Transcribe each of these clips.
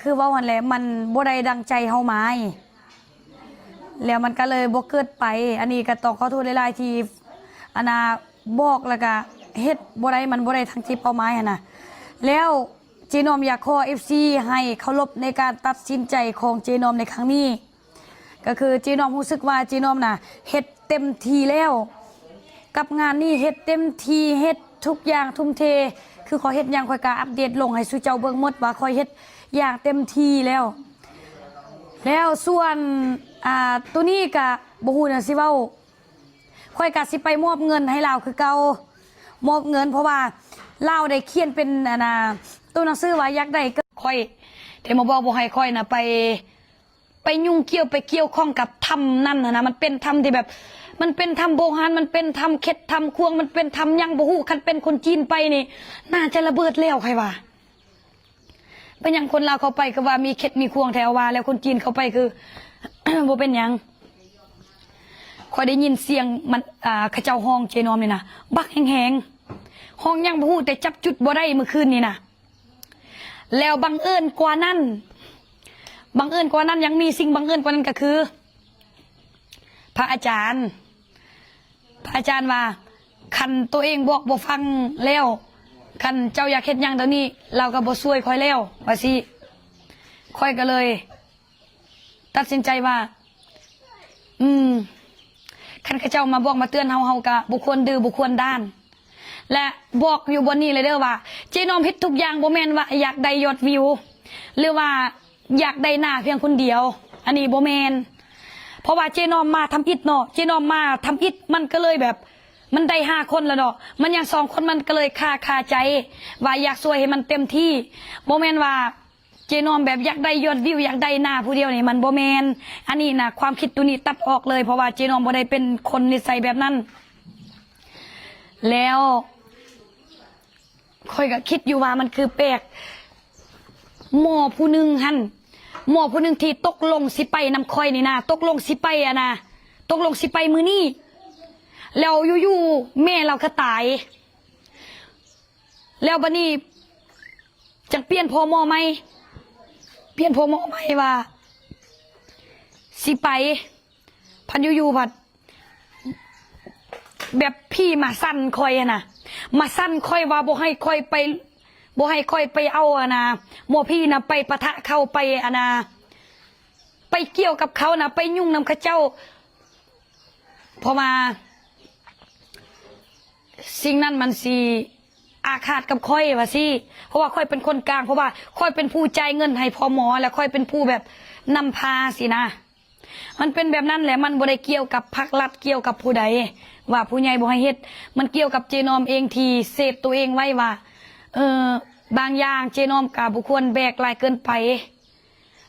ຄືເວົ້າຫັ້ນແຫຼະ ມັນບໍ່ໄດ້ດັ່ງໃຈເຮົາໝາຍ ແລ້ວມັນກໍເລີຍບໍ່ເກີດໄປ. ອັນນີ້ກໍຕ້ອງຂໍໂທດຫຼາຍໆ ທີ່ ອັນນ່າ ບອກ ແລ້ວກໍເຮັດບໍ່ໄດ້ ມັນບໍ່ໄດ້ທັງທີ່ເປົ້າໝາຍຫັ້ນນະ. ແລ້ວເຈນ້ອມຢາກຂໍເອັຟຊີໃຫ້ເຄົາລົບໃນການຕັດສິນໃຈຂອງເຈນ້ອມໃນຄັ້ງນີ້. ກໍຄືເຈນ້ອມຮູ້ສຶກວ່າເຈນ້ອມນະເຮັດເຕັມທີ່ແລ້ວ ກັບງານນີ້ ເຮັດເຕັມທີ່ ເຮັດທຸກຢ່າງທຸ່ມເທ. ຄືຂ້ອຍເຮັດຫຍັງ ຂ້ອຍກໍອັບເດດລົງໃຫ້ສູ່ເຈົ້າເບິ່ງໝົດວ່າຂ້ອຍເຮັດຢ່າງເຕັມທີ່ແລ້ວ. ແລ້ວສ່ວນ ອ່າ ໂຕນີ້ກໍບໍ່ຮູ້ແນວຊິເວົ້າ. ຂ້ອຍກໍຊິໄປມອບເງິນໃຫ້ລາວຄືເກົ່າ ມອບເງິນ ເພາະວ່າລາວໄດ້ຂຽນເປັນ ອັນນ່າ ໂຕໜັງສືວ່າຢາກໄດ້ ຂ້ອຍ ແຕ່ມາບອກບໍ່ໃຫ້ຂ້ອຍນະໄປ ໄປຫຍຸ້ງກ່ຽວ ໄປກ່ຽວຂ້ອງກັບຖ້ຳນັ້ນຫັ້ນນະ. ມັນເປັນຖ້ຳທີ່ແບບ ມັນເປັນຖ້ຳໂບຮານ ມັນເປັນຖ້ຳເຂັດ ຖ້ຳຂວາງ ມັນເປັນຖ້ຳຫຍັງບໍ່ຮູ້. ຄັນເປັນຄົນຈີນໄປນີ້ ໜ້າຈະລະເບີດແລ້ວ ຂ້ອຍວ່າ. ເປັນຫຍັງຄົນລາວເຂົ້າໄປຄືວ່າມີເຂັດມີຂວາງແທ້ ວ່າແລ້ວຄົນຈີນເຂົ້າໄປຄື ບໍ່ເປັນຫຍັງ. ຂ້ອຍໄດ້ຍິນສຽງມັນ ອ່າ ເຂົາເຈົ້າຮ້ອງເຈນ້ອມນີ້ນະ ບັກແຮງໆ ຮ້ອງຫຍັງບໍ່ຮູ້ ແຕ່ຈັບຈຸດບໍ່ໄດ້ມື້ຄືນນີ້ນະ. ແລ້ວບັງເອີນກວ່ານັ້ນ ບັງເອີນກວ່ານັ້ນ ຍັງມີສິ່ງບັງເອີນກວ່ານັ້ນກໍຄື ພະອາຈານ ພະອາຈານວ່າ ຄັນໂຕເອງບອກບໍ່ຟັງແລ້ວ ຄັນເຈົ້າຢາກເຮັດຫຍັງດຽວນີ້ ລາວກໍບໍ່ຊ່ວຍຂ້ອຍແລ້ວ ວ່າຊີ້. ຂ້ອຍກໍເລີຍຕັດສິນໃຈວ່າ ອືມ ຄັນເຂົາເຈົ້າມາບອກມາເຕືອນເຮົາ ເຮົາກໍບໍ່ຄວນດື້ ບໍ່ຄວນດ້ານ. ແລະ ບອກຢູ່ບ່ອນນີ້ເລີຍເດີວ່າ ເຈນ້ອມເຮັດທຸກຢ່າງ ບໍ່ແມ່ນວ່າຢາກໄດ້ຍອດວິວ ຫຼືວ່າ ຢາກໄດ້ໜ້າພຽງຄົນດຽວ ອັນນີ້ບໍ່ແມ່ນ. ເພາະວ່າເຈນ້ອມມາທຳອິດເນາະ ເຈນ້ອມມາທຳອິດ ມັນກໍເລີຍແບບ ມັນໄດ້ຫ້າຄົນແລ້ວເນາະ ມັນຍັງສອງຄົນ ມັນກໍເລີຍຄາ ຄາໃຈວ່າຢາກຊ່ວຍໃຫ້ມັນເຕັມທີ່. ບໍ່ແມ່ນວ່າເຈນ້ອມແບບຢາກໄດ້ຍອດວິວ ຢາກໄດ້ໜ້າຜູ້ດຽວນີ້ ມັນບໍ່ແມ່ນ. ອັນນີ້ນະ ຄວາມຄິດໂຕນີ້ຕັດອອກເລີຍ ເພາະວ່າເຈນ້ອມບໍ່ໄດ້ເປັນຄົນນິໄສແບບນັ້ນ. ແລ້ວ ຂ້ອຍກໍຄິດຢູ່ວ່າມັນຄືແປກ ໝໍຜູ້ໜຶ່ງຫັ້ນ ໝໍຜູ້ໜຶ່ງທີ່ຕົກລົງຊິໄປນຳຂ້ອຍນີ້ນະ ຕົກລົງຊິໄປ ອັນນ່າ ຕົກລົງຊິໄປມື້ນີ້ ແລ້ວຢູ່ໆແມ່ລາວກໍຕາຍ. ແລ້ວບັດນີ້ຈັ່ງປ່ຽນພໍ່ໝໍໃໝ່ ປ່ຽນພໍ່ໝໍໃໝ່ວ່າຊິໄປ ພັດຢູ່ໆພັດ ແບບຜີມາສັ່ນຂ້ອຍຫັ້ນນະ ມາສັ່ນຂ້ອຍວ່າບໍ່ໃຫ້ຂ້ອຍໄປ ບໍ່ໃຫ້ຂ້ອຍໄປເອົາ ອັນນ່າ ໝໍຜີນະ ໄປປະທະເຂົາ ໄປ ອັນນ່າ ໄປກ່ຽວກັບເຂົານະ ໄປຫຍຸ້ງນຳເຂົາເຈົ້າ. ເພາະວ່າສິ່ງນັ້ນມັນຊິອາຄາດກັບຂ້ອຍວ່າຊີ້ ເພາະວ່າຂ້ອຍເປັນຄົນກາງ ເພາະວ່າຂ້ອຍເປັນຜູ້ຈ່າຍເງິນໃຫ້ພໍ່ໝໍ ແລະ ຂ້ອຍເປັນຜູ້ແບບນຳພາຊີ້ນະ. ມັນເປັນແບບນັ້ນແຫຼະ ມັນບໍ່ໄດ້ກ່ຽວກັບພັກລັດ ກ່ຽວກັບຜູ້ໃດ ວ່າຜູ້ໃຫຍ່ບໍ່ໃຫ້ເຮັດ ມັນກ່ຽວກັບເຈນ້ອມເອງທີ່ເຊບໂຕເອງໄວ້ວ່າ ເອີ ບາງຢ່າງເຈນ້ອມກະບໍ່ຄວນແບກຫຼາຍເກີນໄປ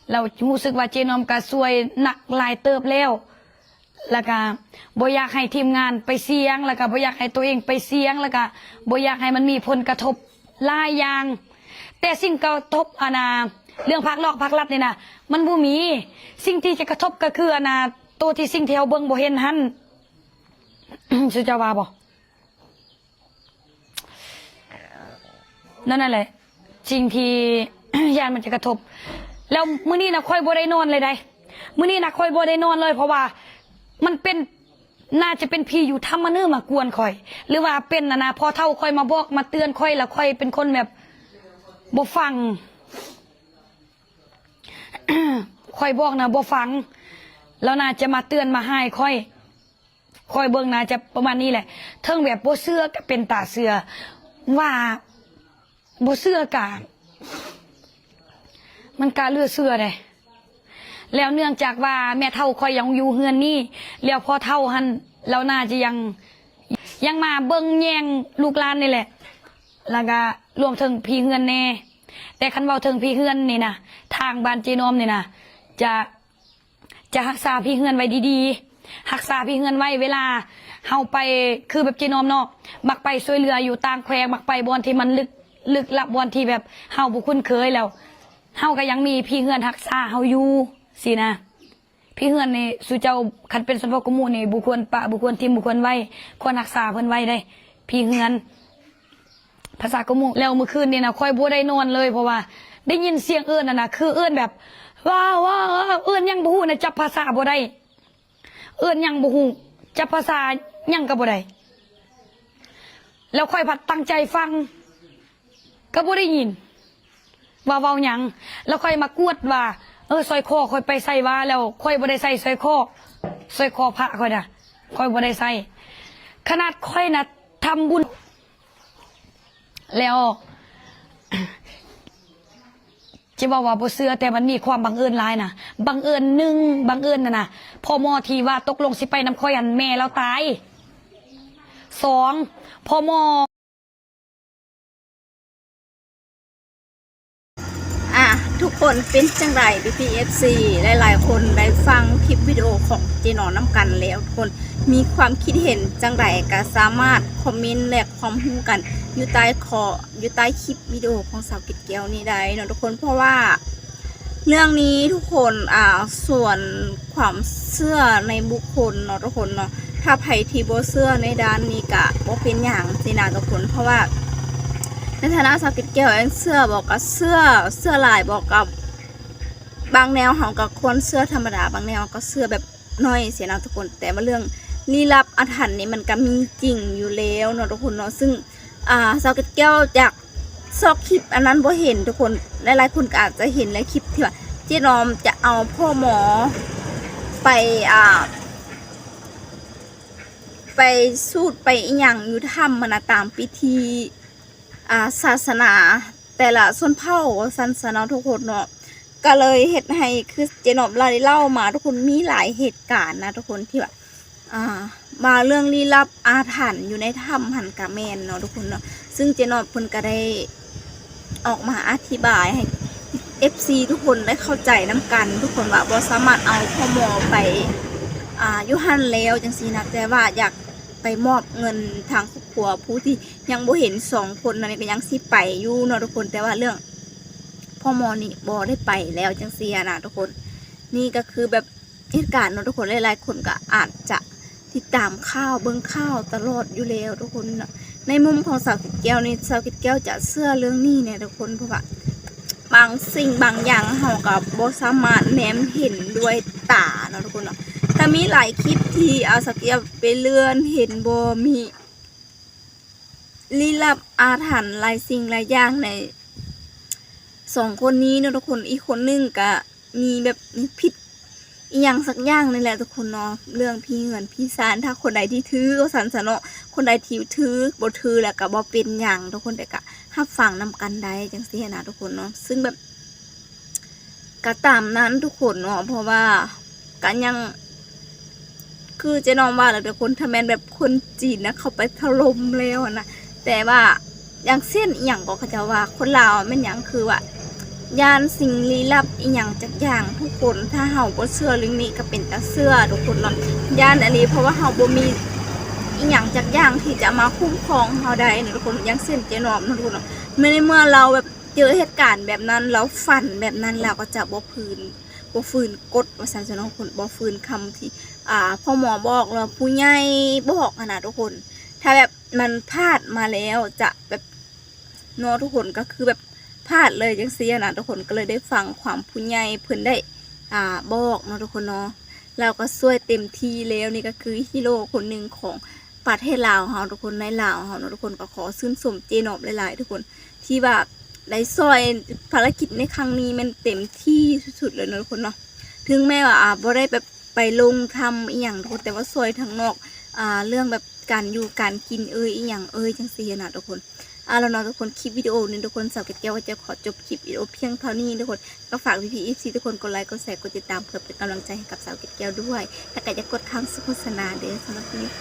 ແລ້ວຮູ້ສຶກວ່າເຈນ້ອມກະຊ່ວຍໜັກຫຼາຍເຕີບແລ້ວ ແລ້ວກະບໍ່ຢາກໃຫ້ທີມງານໄປສ່ຽງ ແລ້ວກະບໍ່ຢາກໃຫ້ໂຕເອງໄປສ່ຽງ ແລ້ວກະບໍ່ຢາກໃຫ້ມັນມີຜົນກະທົບຫຼາຍຢ່າງ. ແຕ່ສິ່ງກະທົບ ອັນນ່າ ເລື່ອງພາກນອກພາກລັດນີ້ນະ ມັນບໍ່ມີ. ສິ່ງທີ່ຈະກະທົບກໍຄື ອັນນ່າ ໂຕທີ່ສິ່ງທີ່ເຮົາເບິ່ງບໍ່ເຫັນຫັ້ນ ຊື່ເຈົ້າວ່າບໍ່? ນັ້ນ ນັ້ນແຫຼະ ສິ່ງທີ່ ຢ້ານມັນຈະກະທົບ. ແລ້ວມື້ນີ້ນະຂ້ອຍບໍ່ໄດ້ນອນເລີຍໃດ໋ ມື້ນີ້ນະຂ້ອຍບໍ່ໄດ້ນອນເລີຍ ເພາະວ່າມັນເປັນ ໜ້າຈະເປັນຜີຢູ່ຖ້ຳມະເນີມາກວນຂ້ອຍ ຫຼືວ່າເປັນ ອັນນ່າ ພໍ່ເຖົ້າຂ້ອຍມາບອກມາເຕືອນຂ້ອຍ ແລ້ວຂ້ອຍເປັນຄົນແບບບໍ່ຟັງ ຂ້ອຍບອກນະບໍ່ຟັງ ແລ້ວໜ້າຈະມາເຕືອນມາຮ້າຍຂ້ອຍ. ຂ້ອຍເບິ່ງໜ້າຈະປະມານນີ້ແຫຼະ ເຖິງແບບບໍ່ເຊື່ອກໍເປັນຕາເຊື່ອ ວ່າບໍ່ເຊື່ອກະ ມັນກະເຫຼືອເຊື່ອເດ້. ແລ້ວເນື່ອງຈາກວ່າແມ່ເຖົ້າຂ້ອຍຍັງຢູ່ເຮືອນນີ້ ແລ້ວພໍ່ເຖົ້າຫັ້ນລາວໜ້າຈະຍັງ ຍັງມາເບິ່ງແຍງລູກຫຼານນີ້ແຫຼະ ແລ້ວກະລວມເຖິງພີ່ເຮືອນແດ່. ແຕ່ຄັນເວົ້າເຖິງພີ່ເຮືອນນີ້ນະ ທາງບ້ານເຈນ້ອມນີ້ນະ ຈະ ຈະຮັກສາພີ່ເຮືອນໄວ້ດີໆ ຮັກສາພີ່ເຮືອນໄວ້ ເວລາເຮົາໄປ ຄືແບບເຈນ້ອມເນາະ ມັກໄປຊ່ວຍເຫຼືອຢູ່ຕ່າງແຂວງ ມັກໄປບ່ອນທີ່ມັນລຶກ ລຶກລັບ ບ່ອນທີ່ແບບເຮົາບໍ່ຄຸ້ນເຄີຍ ແລ້ວເຮົາກໍຍັງມີພີ່ເຮືອນຮັກສາເຮົາຢູ່ຊີ້ນະ. ພີ່ເຮືອນນີ້ ສູ່ເຈົ້າ ຄັນເປັນຊົນເຜົ່າກະໝູ່ນີ້ ບໍ່ຄວນປະ ບໍ່ຄວນຖິ້ມ ບໍ່ຄວນໄວ້ ຄວນຮັກສາເພິ່ນໄວ້ເດ້ ພີ່ເຮືອນ ພາສາກະໝູ່. ແລ້ວມື້ຄືນນີ້ນະ ຂ້ອຍບໍ່ໄດ້ນອນເລີຍ ເພາະວ່າ ໄດ້ຍິນສຽງເອີ້ນນັ້ນນະ ຄືເອີ້ນແບບ ວ້າວ ເອີ້ນຫຍັງບໍ່ຮູ້ນະ ຈັບພາສາບໍ່ໄດ້ ເອີ້ນຫຍັງບໍ່ຮູ້ ຈັບພາສາຫຍັງກໍບໍ່ໄດ້ ແລ້ວຂ້ອຍພັດຕັ້ງໃຈຟັງ ກໍບໍ່ໄດ້ຍິນວ່າເວົ້າຫຍັງ ແລ້ວຂ້ອຍມາກວດວ່າ ເອີ ສ້ອຍຄໍຂ້ອຍໄປໃສຫວາ ແລ້ວຂ້ອຍບໍ່ໄດ້ໃສ່ສ້ອຍຄໍ ສ້ອຍຄໍພະຂ້ອຍນະ ຂ້ອຍບໍ່ໄດ້ໃສ່ ຂະໜາດຂ້ອຍນະທຳບຸນ ແລ້ວ ຈະເວົ້າວ່າບໍ່ເຊື່ອ ແຕ່ມັນມີຄວາມບັງເອີນຫຼາຍນະ ບັງເອີນ ໜຶ່ງ ບັງເອີນຫັ້ນນະ ພໍ່ໝໍທີ່ວ່າຕົກລົງຊິໄປນຳຂ້ອຍຫັ້ນ ແມ່ລາວຕາຍ ສອງ ພໍ່ໝໍ ອ່າ ທຸກຄົນເປັນຈັ່ງໃດ ພີ່ໆ ເອັຟຊີ ຫຼາຍໆຄົນໄດ້ຟັງຄລິບວິດີໂອຂອງເຈໜອມນຳກັນແລ້ວ ທຸກຄົນມີຄວາມຄິດເຫັນຈັ່ງໃດ ກໍສາມາດຄອມເມັນແລກຄວາມຮູ້ກັນຢູ່ໃຕ້ຂໍ້ ຢູ່ໃຕ້ຄລິບວິດີໂອຂອງສາວເກັດແກ້ວນີ້ໄດ້ເນາະທຸກຄົນ ເພາະວ່າ ເລື່ອງນີ້ທຸກຄົນ ອ່າ ສ່ວນຄວາມເຊື່ອໃນບຸກຄົນເນາະທຸກຄົນເນາະ ຖ້າໃຜທີ່ບໍ່ເຊື່ອໃນດ້ານນີ້ກະບໍ່ເປັນຫຍັງຊີ້ນະທຸກຄົນ ເພາະວ່າໃນຖານະສາວເກັດແກ້ວເອງ ເຊື່ອບໍ່ກະເຊື່ອ ເຊື່ອຫຼາຍບໍ່ກະ ບາງແນວເຮົາກະຄວນເຊື່ອທຳມະດາ ບາງແນວກະເຊື່ອແບບໜ້ອຍຊີ້ນະທຸກຄົນ ແຕ່ວ່າເລື່ອງລີ້ລັບອາຖັນນີ້ມັນກະມີຈິງຢູ່ແລ້ວເນາະທຸກຄົນເນາະ ຊຶ່ງ ອ່າ ສາວເກັດແກ້ວຈາກຊອກຄລິບອັນນັ້ນບໍ່ເຫັນທຸກຄົນ ຫຼາຍໆຄົນກໍອາດຈະເຫັນໃນຄລິບທີ່ວ່າເຈໜອມຈະເອົາພໍ່ໝໍໄປ ອ່າ ໄປສູດໄປອີ່ຫຍັງຢູ່ຖ້ຳຫັ້ນນະ ຕາມພິທີ ອ່າ ສາສະໜາແຕ່ລະຊົນເຜົ່າວ່າຊັ້ນຊະເນາະທຸກຄົນເນາະ ກໍເລີຍເຮັດໃຫ້ຄືເຈໜອມລາວໄດ້ເລົ່າມາທຸກຄົນ ມີຫຼາຍເຫດການນະທຸກຄົນທີ່ວ່າ ອ່າ ວ່າເລື່ອງລີ້ລັບອາຖັນຢູ່ໃນຖ້ຳຫັ້ນກະແມ່ນເນາະທຸກຄົນເນາະ ຊຶ່ງເຈນອບເພິ່ນກະໄດ້ອອກມາອະທິບາຍໃຫ້ເອັຟຊີທຸກຄົນໄດ້ເຂົ້າໃຈນຳກັນທຸກຄົນວ່າບໍ່ສາມາດເອົາພໍ່ໝໍໄປ ອ່າ ຢູ່ຫັ້ນແລ້ວຈັ່ງຊີ້ນະ ແຕ່ວ່າຢາກໄປມອບເງິນທາງຄອບຄົວຜູ້ທີ່ຍັງບໍ່ເຫັນສອງຄົນນັ້ນກະຍັງຊິໄປຢູ່ເນາະທຸກຄົນ ແຕ່ວ່າເລື່ອງພໍ່ໝໍນີ້ບໍ່ໄດ້ໄປແລ້ວຈັ່ງຊີ້ຫັ້ນນະທຸກຄົນ ນີ້ກະຄືແບບ ເຫດການເນາະທຸກຄົນ ຫຼາຍໆຄົນກໍອາດຈະຕິດຕາມຂ່າວ ເບິ່ງຂ່າວຕະຫຼອດຢູ່ແລ້ວທຸກຄົນເນາະ ໃນມຸມຂອງສາວເກັດແກ້ວນີ້ ສາວເກັດແກ້ວຈະເຊື່ອເລື່ອງນີ້ແນ່ທຸກຄົນ ເພາະວ່າບາງສິ່ງບາງຢ່າງເຮົາກໍບໍ່ສາມາດແນມເຫັນດ້ວຍຕາເນາະທຸກຄົນເນາະ ກໍມີຫຼາຍຄລິບທີ່ ອາ ສາວເກັດແກ້ວໄປເລື່ອນເຫັນບໍ່ ມີ ລີ້ລັບອາຖັນຫຼາຍສິ່ງຫຼາຍຢ່າງໃນສອງຄົນນີ້ເນາະທຸກຄົນ ອີກຄົນໜຶ່ງກະມີແບບຜິດອີ່ຫຍັງສັກຢ່າງນີ້ແຫຼະທຸກຄົນເນາະ ເລື່ອງຜີເຮືອນຜີຊານ ຖ້າຄົນໃດທີ່ຖືກວ່າຊັ້ນຊະເນາະ ຄົນໃດທີ່ຖືກບໍ່ຖືກແລ້ວກະບໍ່ເປັນຫຍັງທຸກຄົນ ແຕ່ກະຮັບຟັງນຳກັນໄດ້ຈັ່ງຊີ້ຫັ້ນນະທຸກຄົນເນາະ ຊຶ່ງແບບ ກະຕາມນັ້ນທຸກຄົນເນາະ ເພາະວ່າກະຍັງ ຄືເຈນ້ອງວ່າແຫຼະທຸກຄົນ ຖ້າແມ່ນແບບຄົນຈີນນະ ເຂົ້າໄປຖລົ່ມແລ້ວຫັ້ນນະ ແຕ່ວ່າຢ່າງເຊັ່ນ ອີ່ຫຍັງກໍເຂົາເຈົ້າວ່າ ຄົນລາວແມ່ນຫຍັງ ຄືວ່າຢ້ານສິ່ງລີ້ລັບອີ່ຫຍັງຈັກຢ່າງ ທຸກຄົນ ຖ້າເຮົາບໍ່ເຊື່ອເລື່ອງນີ້ກໍເປັນຕາເຊື່ອທຸກຄົນເນາະ ຢ້ານອີ່ຫຼີ ເພາະວ່າເຮົາບໍ່ມີອີ່ຫຍັງຈັກຢ່າງທີ່ຈະມາຄຸ້ມຄອງເຮົາໄດ້ນະທຸກຄົນ ຢ່າງເຊັ່ນເຈນ້ອງເນາະທຸກຄົນເນາະ ໃນເມື່ອລາວແບບ ເຈີເຫດການແບບນັ້ນ ລາວຝັນແບບນັ້ນ ລາວກໍຈະບໍ່ຟື້ນ ບໍ່ຟື້ນກົດວ່າຊັ້ນຊະເນາະ ບໍ່ຟື້ນຄຳທີ່ ອ່າ ພໍ່ໝໍບອກ ຫຼືວ່າຜູ້ໃຫຍ່ບອກຫັ້ນນະທຸກຄົນ ຖ້າແບບມັນພາດມາແລ້ວຈະແບບ ເນາະທຸກຄົນ ກໍຄືແບບພາດເລີຍຈັ່ງຊີ້ຫັ້ນນະທຸກຄົນ ກໍເລີຍໄດ້ຟັງຄວາມຜູ້ໃຫຍ່ເພິ່ນໄດ້ ອ່າ ບອກເນາະທຸກຄົນເນາະ ລາວກໍຊ່ວຍເຕັມທີ່ແລ້ວ ນີ້ກໍຄືຮີໂຣຄົນໜຶ່ງຂອງ ປະເທດລາວເຮົາທຸກຄົນ ໃນລາວເຮົາເນາະທຸກຄົນ ກໍຂໍຊື່ນຊົມເຈນອບຫຼາຍໆທຸກຄົນ ທີ່ວ່າໄດ້ຊ່ອຍພາລະກິດໃນຄັ້ງນີ້ແມ່ນເຕັມທີ່ສຸດໆເລີຍເນາະທຸກຄົນເນາະ ເຖິງແມ້ວ່າ ອາ ບໍ່ໄດ້ແບບໄປລົງຖ້ຳອີ່ຫຍັງທຸກຄົນ ແຕ່ວ່າຊ່ອຍທາງນອກ ອາ ເລື່ອງແບບການຢູ່ການກິນເອີຍ ອີ່ຫຍັງເອີຍ ຈັ່ງຊີ້ຫັ້ນນະທຸກຄົນ ເອົາລະເນາະທຸກຄົນ ຄລິບວິດີໂອນີ້ທຸກຄົນ ສາວເກັດແກ້ວກໍຈະຂໍຈົບຄລິບວິດີໂອພຽງເທົ່ານີ້ທຸກຄົນ ກໍຝາກພີ່ໆ ເອັຟຊີ ທຸກຄົນກົດໄລ ກົດແຊ ກົດຕິດຕາມ ເພື່ອເປັນກຳລັງໃຈໃຫ້ກັບສາວເກັດແກ້ວດ້ວຍ ແລະກໍຢ່າກົດຂ້າມໂຄສະນາເດີ້ ສຳລັບຄລິບນີ້